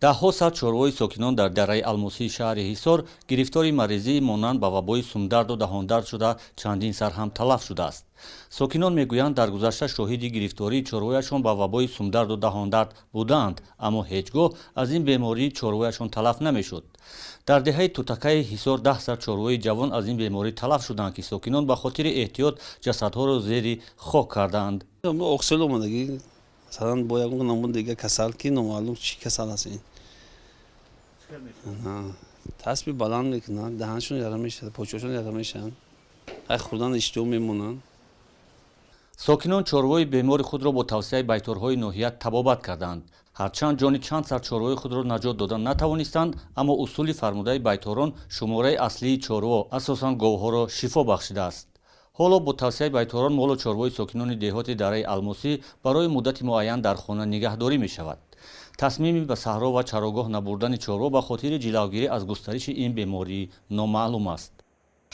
Даҳҳо сар чорвои сокинон дар дараи Алмосии шаҳри Ҳисор гирифтори маризии монанд ба вабои сумдарду даҳондард шуда, чандин сар ҳам талаф шудааст. Сокинон мегӯянд, дар гузашта шоҳиди гирифтории чорвояшон ба вабои сумдарду даҳондард будаанд, аммо ҳеҷ гоҳ аз ин беморӣ чорвояшон талаф намешуд. Дар деҳаи Тутакаи Ҳисор 10 сар чорвои ҷавон аз ин беморӣ талаф шуданд, ки сокинон ба хотири эҳтиёт ҷасадҳоро зери хок кардаанд. Оқсел омадагӣ, масалан, бо ягон намуд дига касал, ки номаълум чӣ касал аст. Ин таспи баланд мекунанд, даҳаншон яра мешавад, почошон яра мешаванд, ай хӯрдан иштиҳо мемонанд. Сокинон чорвои бемори худро бо тавсияи байторҳои ноҳия табобат карданд. Ҳарчанд ҷони чанд сар чорвои худро наҷот дода натавонистанд, аммо усули фармудаи байторон шумораи аслии чорво, асосан говҳоро, шифо бахшидааст. Ҳоло бо тавсияи байторон молу чорвои сокинони деҳоти дараи Алмосӣ барои муддати муайян дар хона нигаҳдорӣ мешавад. Тасмими ба саҳро ва чарогоҳ набурдани чорво ба хотири ҷилавгирӣ аз густариши ин беморӣ номаълум аст.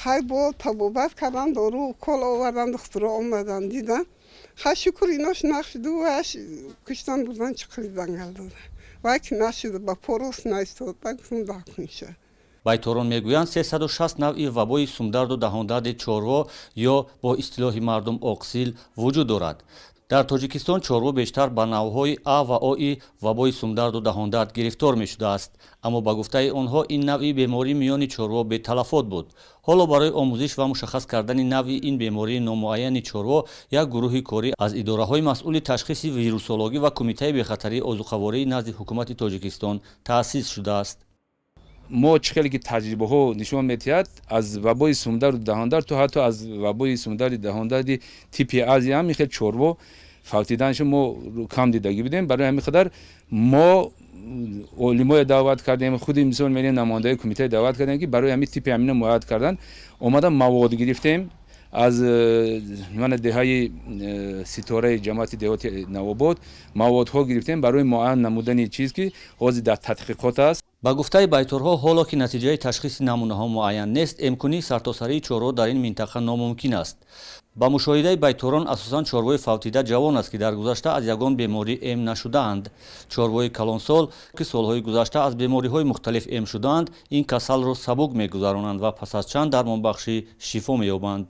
Хай, бо табобат кардан, дору укол овардан, духтуро омадан, дидан. Хай, шукр, инош нашуду. Ваш куштан, бурдан, чиқири дангал дода. Вай ки нашуду, ба порус наистод, ба гуфтум, дакунша. Байторон мегӯянд, 360 навъи вабои сумдарду даҳондарди чорво ё бо истилоҳи мардум оқсил вуҷуд дорад. Дар Тоҷикистон чорво бештар ба навъҳои А ва Ои вабои сумдарду даҳондард гирифтор мешудааст, аммо ба гуфтаи онҳо ин навъи беморӣ миёни чорво беталафот буд. Ҳоло барои омӯзиш ва мушаххас кардани навъи ин бемории номуайяни чорво як гурӯҳи корӣ аз идораҳои масъули ташхиси вирусологӣ ва Кумитаи бехатарии озуқавории назди ҳукумати Тоҷикистон таъсис шудааст. Мо чӣ хеле ки таҷрибаҳо нишон медиҳад, аз вабои сумдарду даҳондард то ҳатто аз вабои сумдарди даҳондарди типи Азия ҳам хел чорво фавтиданашо мо кам дидагӣ будем. Барои ҳамин қадар мо олимое даъват кардем, худи мисол мерем, намояндаи кумитаи даъват кардем, ки барои ҳамин типи ҳамина муайяд кардан омада, мавод гирифтем аз мана деҳаи Ситораи ҷамоати деҳоти Навобод, маводҳо гирифтем барои муайян намудани чиз, ки ҳозир дар тадқиқот аст. Ба гуфтаи байторҳо, ҳоло ки натиҷаи ташхиси намунаҳо муайян нест, эмкунии сартосарии чорво дар ин минтақа номумкин аст. Ба мушоҳидаи байторон, асосан чорвои фавтида ҷавон аст, ки дар гузашта аз ягон беморӣ эм нашудаанд. Чорвои калонсол, ки солҳои гузашта аз бемориҳои мухталиф эм шудаанд, ин касалро сабук мегузаронанд ва пас аз чанд дармонбахшӣ шифо меёбанд.